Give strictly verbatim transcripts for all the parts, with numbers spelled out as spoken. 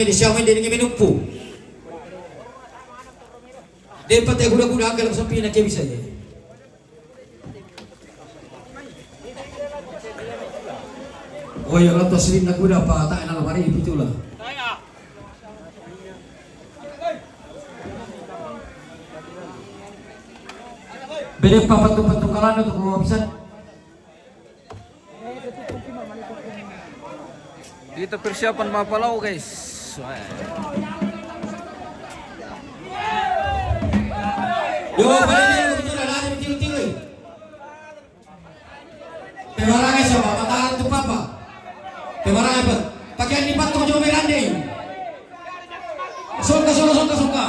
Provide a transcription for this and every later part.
Ini siapa yang dia ingin menumpu? Dia pakai kuda-kuda angkat langsung pindah ke bisa ya. Oh ya, lantas sini kuda apa tak enak apa ini itulah. Bede papat tuh patung kalana tuh kalau bisa. Dito persiapan mapalau, guys. Wah. Yo, balik dulu, betul, lari, betul, betul. Pemarangai siapa? Matahan tu papa. Pemarangai apa? Pakaian di patung cuma berandai. Songka, songka, songka, songka.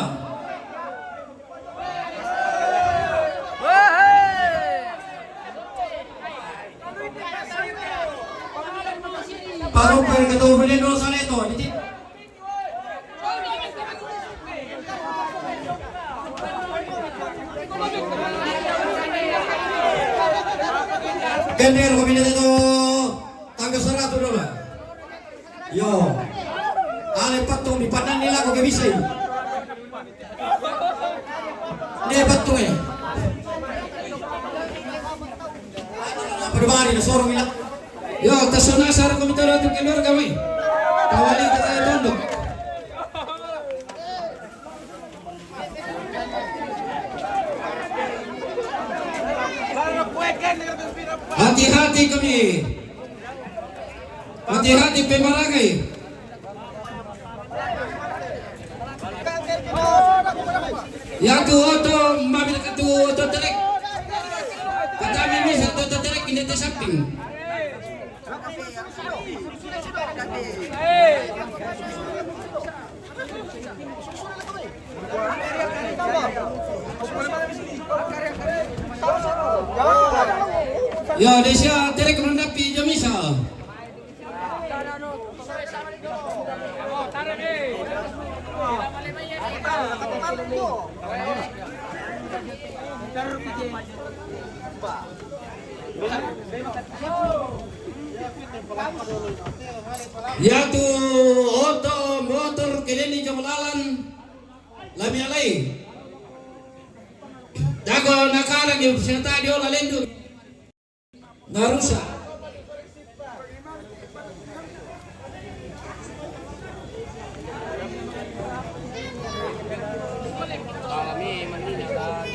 Parung pergi tu, boleh dulu sana itu. Jadi, Kendir ko minat itu tangga seratus dolar. Yo. Ale patung di padan ni lako ke bisa. Dia patung eh. Apa di mari na sorong ila. Yo, tasona sar ko mitara tu keluarga mi. Tawali kita tondok. Hati-hati kami. Hati-hati pemarangai. Yatu oto mabil katu oto terek. Kata mimi satu oto terek ini te samping. Ya, Desia terek mendapi jamisa. Yatu oto motor kedeni jam lalan lami alai. Dago nakala di senta diola lendu. Narusak.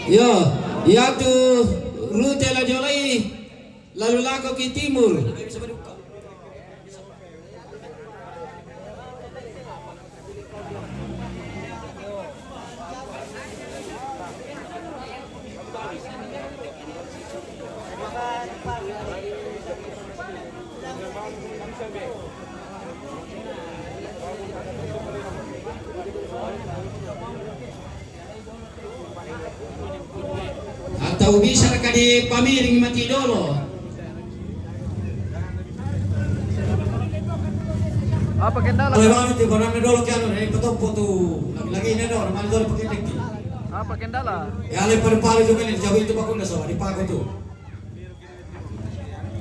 Yo, yatu rute la jolai lalu lako ki timur. Atau bisa kadi pamiring mati dolo. Apa kendala? Kalau bang itu konan dolo kian dari petong foto lagi-lagi ini dolo, mana dolo pakai deki. Apa kendala? Ya, ale pada palu juga nih, jauh itu bakunda sama di paku tuh.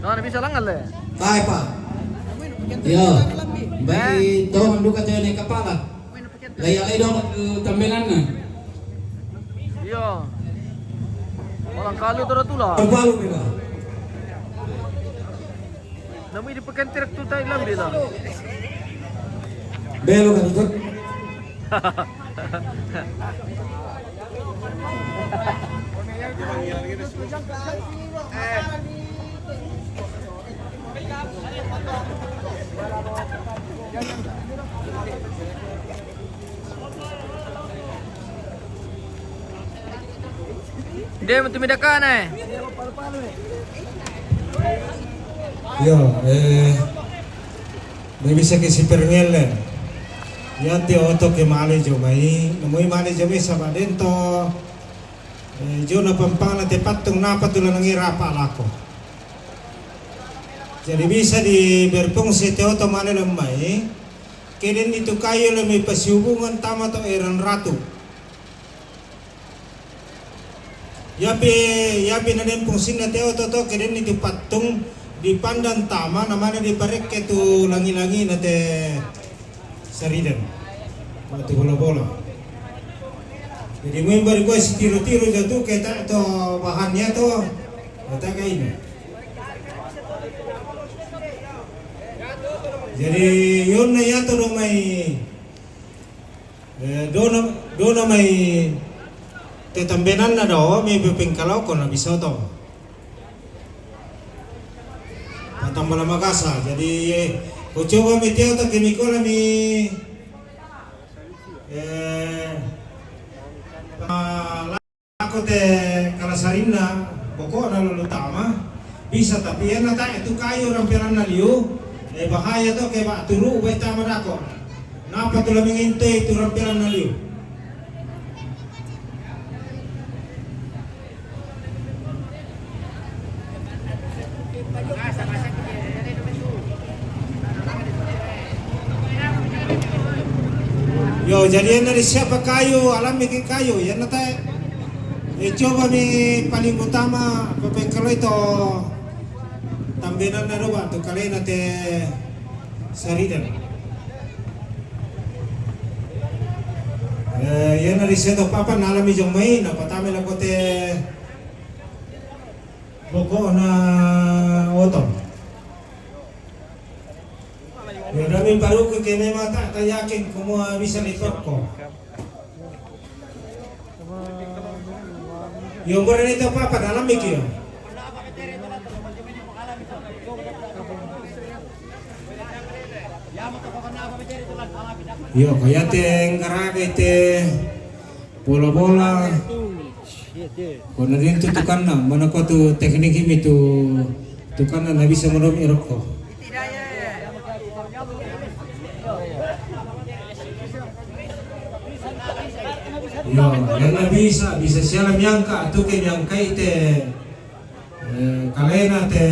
Nah, bisa langan le. Hai, Pak. Iya. Baik, tolong duka tuh nih kepala. Lai alai dong ke tambelanna. Iya. Orang kalu tu tula. Terbalu mira. Namu di pekan trek tu tai lambi lah. Belo kan itu. Dia betul midakana eh. Yo, eh, mi bisa ke si perngelen. Yati oto ke male jo mai, namoi male jo mai sama dento. Eh, jo na pampang na te patung napa tu lanangi rapa lako. Jadi bisa di berfungsi te oto male lemai. Keden itu kayu lemi pasihubungan tama to eran ratu. Yapi, yapi na den fungsinna te oto to keden itu patung di pandan tama namana di parekke tu langi-langi na te sariden. Batu bola-bola. Jadi member ko sitiro-tiro jatuh kita to bahannya to. Kata kayak ini. Jadi yonna ya to do mai, eh, dona, dona mai te tambenanna do, mi bepeng kalau ko na bisoto. Patambala magasa. Jadi, eh, ko coba mi teo ta kemikola mi, eh, pa-, lako te kalasarinna, pokokna lolo tama, bisa, tapi ena ta itu kayu rampelanna liu, eh, bahaya to ke ba turu bai tama dako. Napa tu la mengente itu rampelanna liu? Yo, jadi ena di siapa kayu, alam bikin kayu, ya na tae. Eh, coba mi paling utama, pepengkalo itu tambenanna do ba tu kalena te sarida. Eh, ena di seto papa nalami jong mai, na patame lako te pokokna otong. Ya, dami paruku ke memang tak, tak yakin kumua bisa lipatko. Yo, boleh ni tak apa-apa, dalam mikir. Yo, kaya te ngaraga te bola-bola. Ko na din tu tukanna, mana ko tu teknik imi tu tukanna na bisa manomi rokko. Yo, yang na bisa, bisa siala miangka, tu ke miangka ite, eh, kalena te,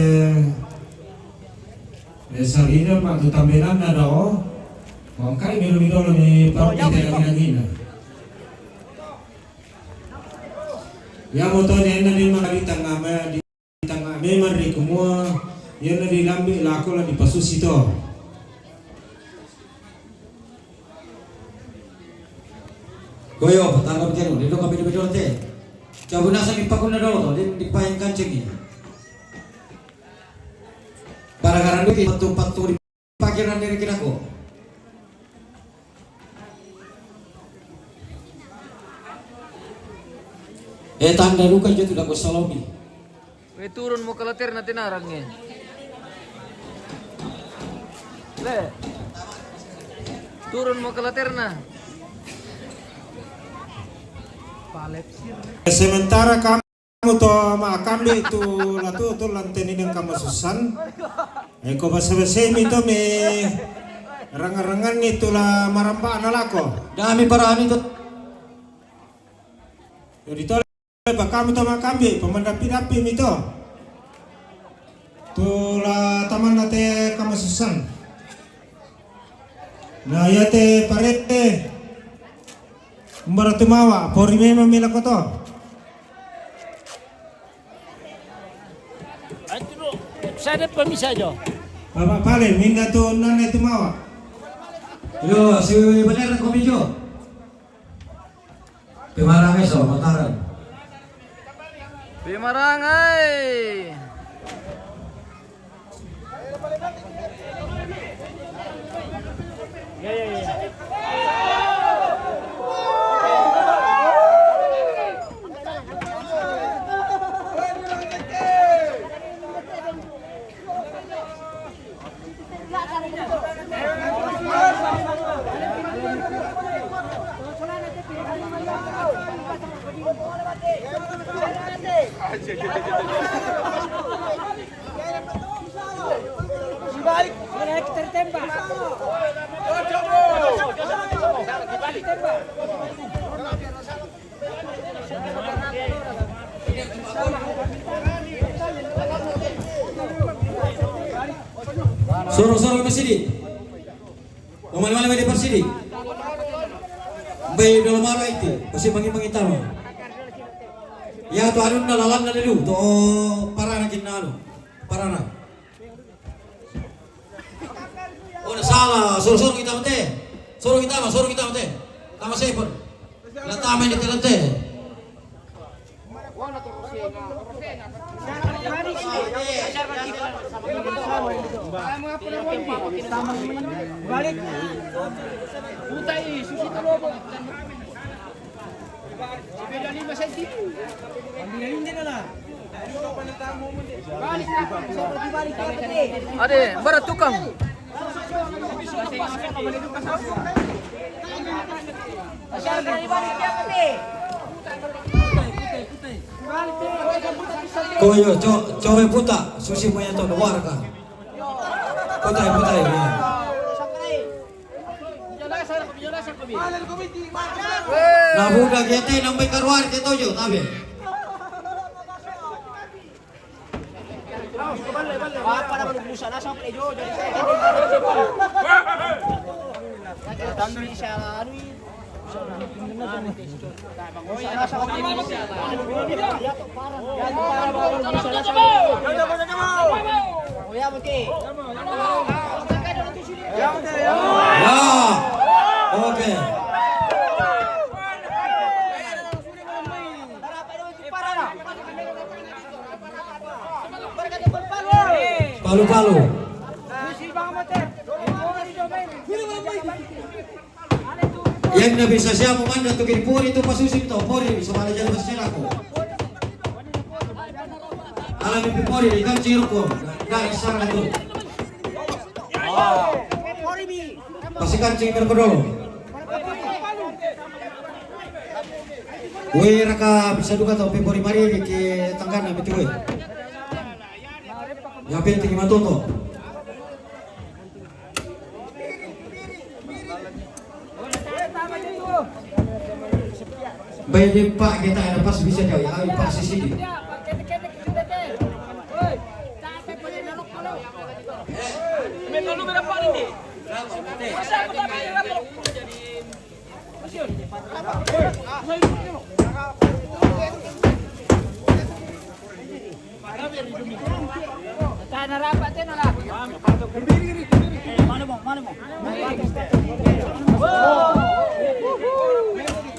eh, sarina ma tu tambenanna do, ko angkai miru-miru ni parokko te angina. Iya mo to, ena di mari tanga me, di tanga memang ri kumua, ena di lambi lako la dipasusi to. Koyo, patanga bikin, di lo kami di bedo te. Cabut nasa di pakunna dolo to, di, di payung kancing ni. Para-para di patu-patu di pakiran dari kira ko. Eh, tanda duka jo tu dako salomi. We, turun mo kalaterna tenarang e. Le. Turun mo kalaterna. Sementara kam- Kamu to ma kambe tu latu tu lanteni deng kamasusan. Eko basa-basa mi to me rangan-rangan ni tu la maramba na lako. Dami parani to. Jadi to pa kamu to ma kambe, pamandapi-dapi mi to. Tu la tamanna te kamasusan. Na, iya te parete. Mbara tumawa, pori memang mila koto. Aduh, saya dapat bisa jo. Bapak Pale, minda tu nane tumawa. Yo, si bener ko mi jo. Pemarang eso, Mataram. Pemarang ai. Soro-soro masidi. Omale-male mai di parsidi. Mbai dolo maro itu, pasi mangi-mangi tama. Ya tu anunna lalanna dulu, to parana kinnanu. Parana. Oh, na sala, soro-soro kita mate. Suruh kita mah, suruh kita mah teh. Tama sepon. La tama ini telan teh. Balik. Puta i, susi talobo. Sepeda lima senti. Balik. Ade, bara tukang. Koyo, co-, cowe puta, susi moya to warga. Putai, putai, ya. Na buda kita nang bai karuar kita jo, tabe. Ya. Oke. Palu-palu. Yang na bisa siapa manda tu kiri pori tu pasusi tu pori bisa manda jadi pasir aku. Alami pi pori di kan cirko. Dari sana tu. Pasi kancing berkedol. Woi, raka bisa duka tau pepori mari ke tanggana betul. Yang penting matoto. Bai de pak kita ada pas bisa jauh ya, pas sisi.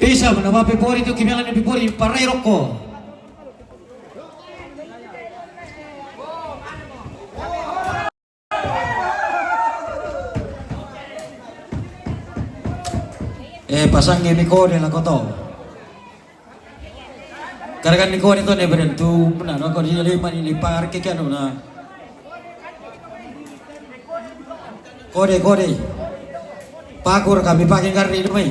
Bisa mana mape pori tu kimela ni pori parai roko. Eh, pasang ini kode la koto. Karakan ni kode to ne beren tu, na, no, kode ni mani ni par ke kiano na. Kode, kode. Pakur kami pakai kari ni mai.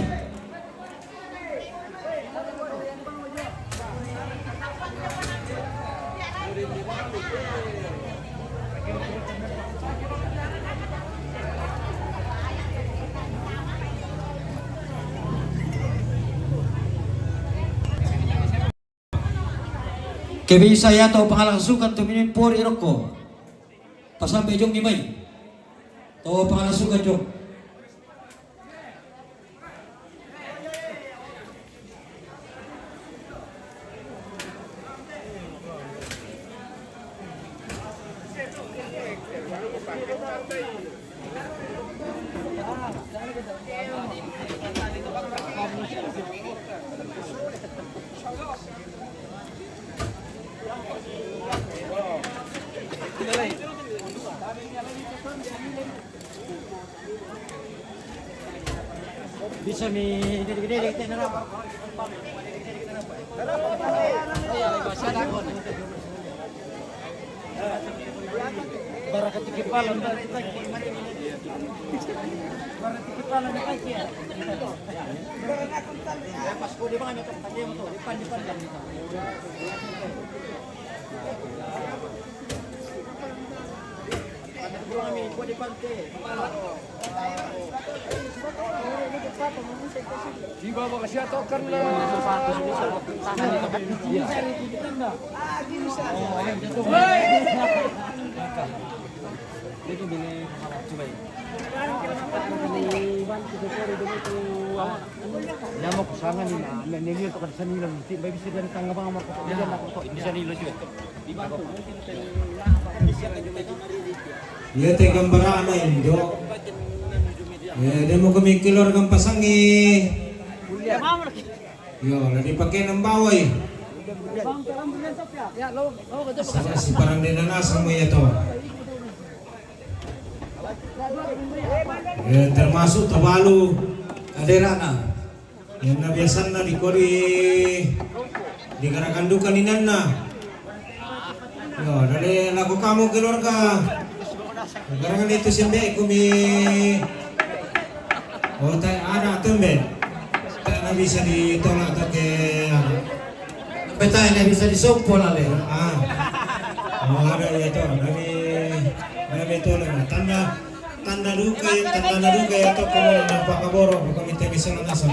Ke bisa ya tau pangalangsukan tu minin pori roko. Pasampe jong ni mai. Tau pangalangsukan jong. Bisa mi gede-gede kita nerap. Bara katiki pala, bara katiki pala na kaki ya. Pas ko di ba kami kataki mo to, di pan, di pan lang dito. Ano ko kami, ko di pan te. Di ba makasya to karena. Ito bini, coba. Nama ko sanga ni na, na, na, na, to kan sa nilang, ti, may bisa dari tanga ba nga mako. Bisa nilang juga. Iya, te gambarana indo. Eh, demo kami keluarga pasangi. Yo, la dipake nambawai. Sama si parande nanasang mo iya to. Eh, termasuk tabalu kaderana. Yang na biasanna di kori di garakan duka ninanna. Yo, dari laku kamu keluarga. Sekarang itu siambe kumi. Oh, tak ada tembe. Tak na bisa ditolak tak ke. Betai na bisa disompo lale. Ah. Oh, ada ya to. Nabi nabi tolak. Tanda tanda duka ya, tanda duka ya to, kamu nampak kaboro, bukan minta bisa langsung.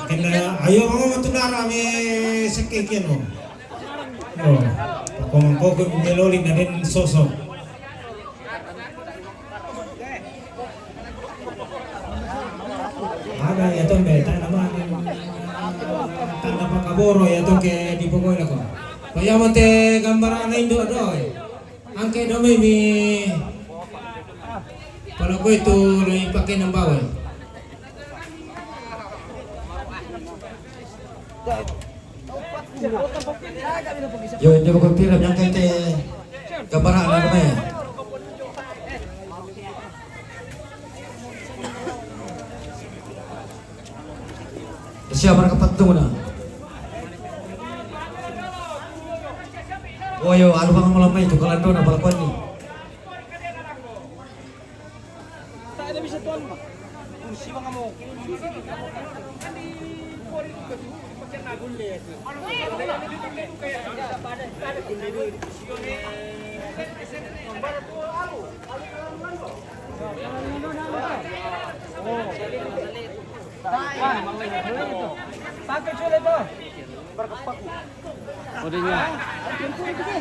Kena ayo mau tu nara me seke keno. Oh, kong kong meloli na den sosok. Ada ya to mbe tanda ma tanda pakaboro ya to ke di pokoknya ko. Paya mate gambar anak indo doy. Angke domi mi pala kue tu lo ipake nambawe. Yo, ini bukan film yang kete gambar anak domi. Siapa mereka patung na? Oh yo, alu bang malam itu kalau dona balkon ni.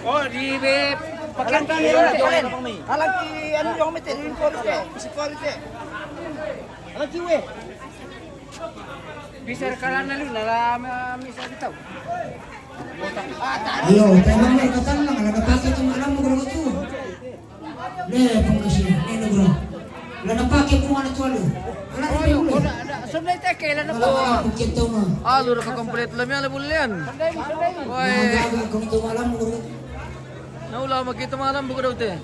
Oh, di be pakai. Alaki anu yang mete di polisi, si polisi. Alaki we. Bisa rekalan lu, nara misa kita. Iyo, memang mereka tenang, ada pakai cuma kamu kalau itu. Le, pengkasi, ini bro. Lana pake pun anak tua lu. Anak tua lu. Sudah teke lana po. Alu raka komplit lami ala bulian. Woi. Agak kau itu malam bro. Na ula makita malam buku daute.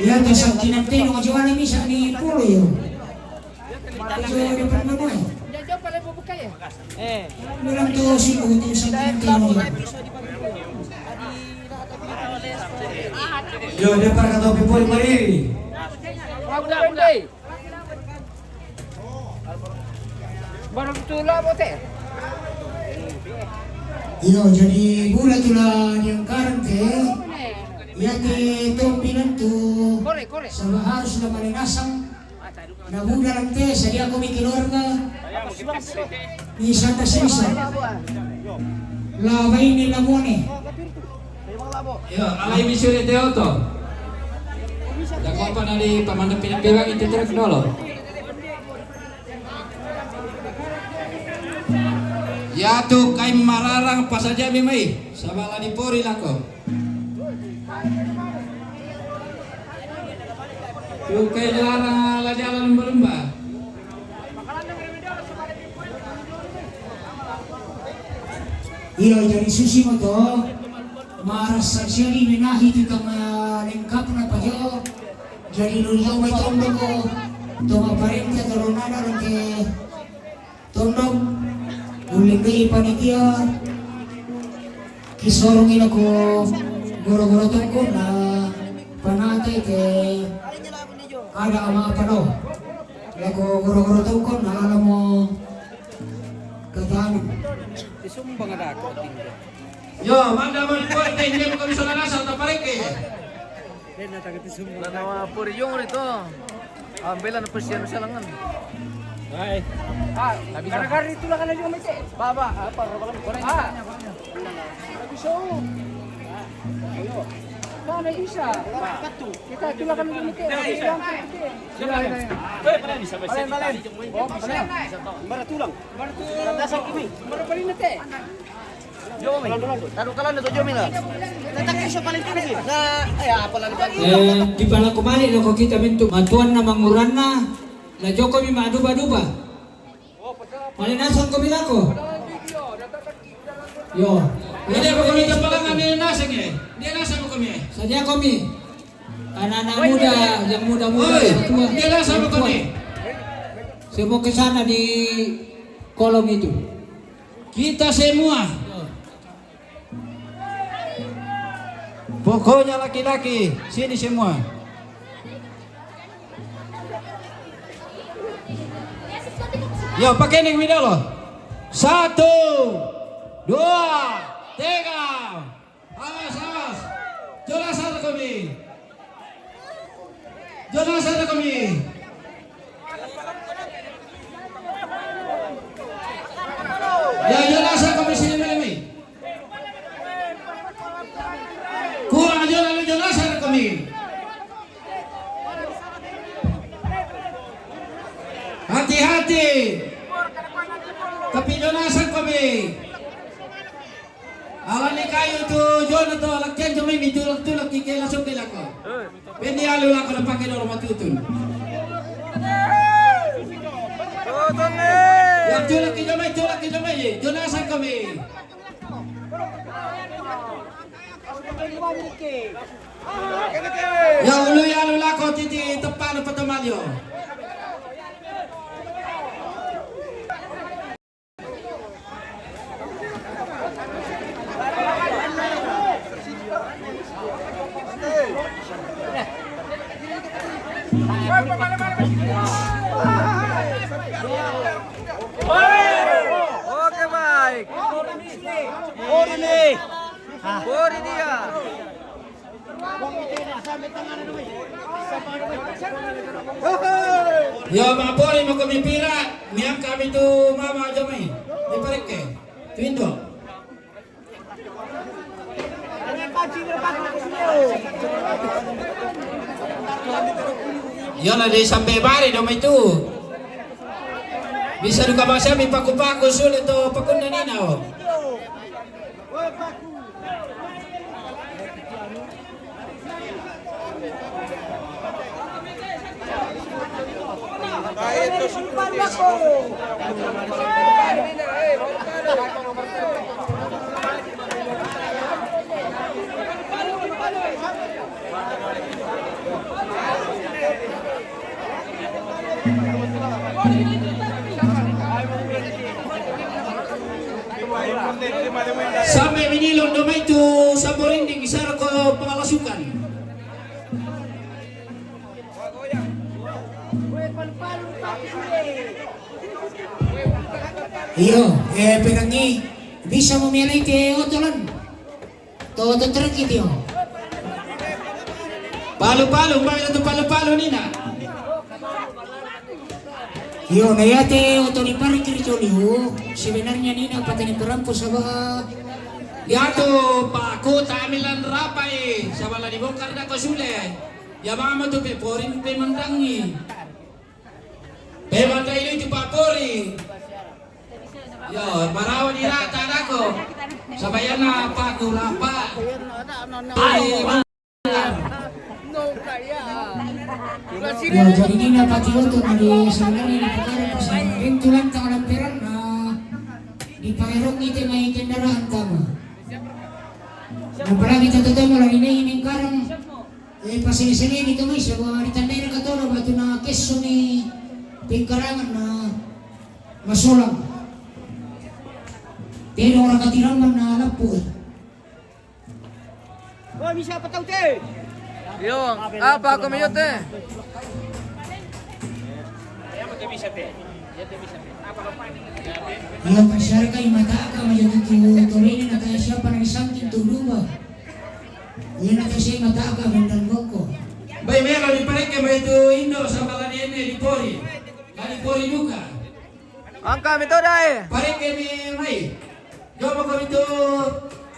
Ya, tasang tinantino jual ini sa ni pulo yo. Jangan jauh pala bubuka ya. Eh. Bilang tu si kutu sa tinantino. Yo, dia para kata pipul mari. Udah, udah. Baru tula bote. Iyo, jadi bula tula niang karang te. Iya te tombinan tu. Kore, kore. Sama harus na malinasang. Na buda lang te, sadia ko mi keluarga. Ni santa sisa. La baini la mone. Iyo, alai misure te oto. Da kompa nadi pamanda pina piwang itu truk dolo. Yatu kai mararang pasaja mi mai, sabala di pori lako. Tu kai larang la jalan berumba. Iyo, jadi susi mo to. Marasa siali menahi tu tama lengkap na pajo. Jadi lujo mai tondo ko. Toma parente atau lonada lengke. Tondok, ulinggi panitia, kisorong ina ko goro-goro tongkon na panate ke ada ama apa do. Lako goro-goro tongkon na alamo katanu. Isumbang ada ko tinggal. Yo, manda mo ko te, hindi mo kami sa lanasa, tapareke. Lana puri yung rito. Ambil na pasiyan sa langan. Ay. Ah, gara-gara itu lang na yung mete. Baba, ah, para walang. Ah. Sabi sa. Ano? Sana isa. Kita itu lang na yung mete. Isa. Isa. Isa. Isa. Isa. Bara tulang. Bara tulang. Bara tulang. Bara tulang. Jomi. Taruh kalan tu Jomi lah. Nah, eh, apa lagi? Eh, di pala kumali lo ko kita mintu matuan na manguranna, na joko mi maduba-duba. Pale nasang ko milako. Yo. Dia ko mi tapalangan ni nasang eh. Dia nasang ko mi. Sadia ko mi. Anak-anak muda, yang muda-muda, yang tua, dia nasang ko mi. Semua ke sana di kolong itu. Kita semua. Pokoknya laki-laki, sini semua. Yo, pakai ni mi dolo. Satu, dua, tiga. Awas, awas. Jonas ada kami. Jonas ada kami. Ya, Jonas ada kami sini mi. Kurang aja lalu Jonas ada kami. Hati-hati. Tapi Jonas ada kami. Ala ni kayu tu Jonas tu ala ken tu mi tulak-tulak kike langsung ke lako. Pendi alu lako na pake dolo matutun. Yang tulak ki Jonas, tulak ki Jonas, Jonas ada kami. Ya ulu ya ulu lako titi tepan petemal yo. Oke, baik. Pori dia. Yo, mapori mo kami pira, miang kami tu mama aja mai. Di pareke. Twindo. Yo na di sampai bari do mai tu. Bisa duka basa mi paku-paku sulit to pakunna nina o. Sampai minilong do mai tu Samborinding, isara ko pangalasukan. Iyo, eh, perangi bisa memilih ke otolan. To, to, terkiti, oh. Palu-palu, baik tu palu-palu nina. Iyo, na yate oto ni parkir joli, oh. Sebenarnya nina patani perampu saba. Yatu paku tamilan rapai, saba la dibongkar dako sule. Ya mama tu peporin pemandangi. Pemandai itu papori. Yo, marawa di rata dako. Sabayana paku rapa. Ai, yo, jadi nina pati oto na di sebenarnya di pekaran pasal. Rintulan tangan lampiran na di paerong ite mai kendaraan tama. Apalagi tatotomo lagi ini karang. Eh, pasini-sini ni kami, sa mga ritandera katoro, batu na keso ni pingkarangan na masolang. Pero orang katiraman na lapu. Wah, bisa apa tahu teh? Yo, apa aku miyot eh? Iya, pasyar ka, imata ka, mayo tutu torini na kaya siapa na isangkin tu rumah. Iya na kasi mata ka, bendan boko. Bai melo di pareke bai tu indo sama lani ene di pori. Lani pori duka. Angka mi to dai. Pareke mi mai. Jomo ko itu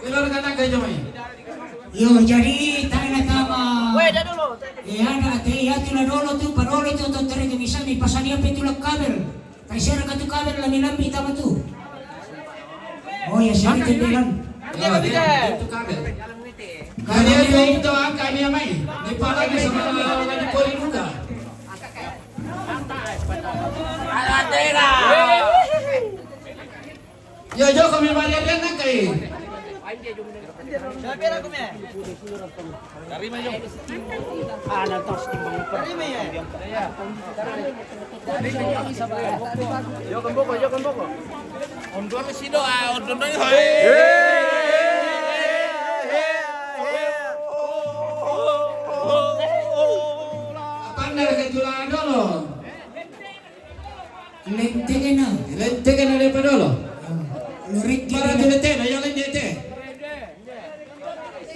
keluarga naga jomai. Yo, jadi tana tama. Eh, ada ate ya tu na dolo tu, padolo tu, tu tere ke bisa mi pasani apa itu lak kabel. Kai siara katu kabel lami lambi tama tu. Oh ya, siara tu bilang. Nah, dia itu kabel. Kalian yang itu angka ini yang main. Di pala ini sama di poli juga. Yo, yo, kami Maria Riana kai. Yo, kemboko, yo, kemboko. Ondor si doa, ondor ni, hoi. Pandar ke jula dolo. Lenteke na. Lenteke na lepa dolo. Luriki. Para tu lenteke na, yo lenteke.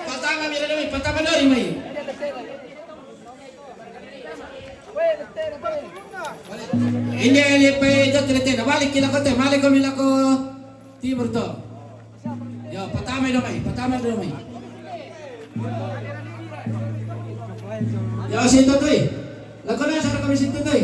Patama mi lele mi, patama dori mai. Ini lepa jok lenteke na. Balik kila kote, balik kami lako. Timur to. Yo, patama do mai, patama do mai. Yo, situ tui. Lako na sa kami situ tui.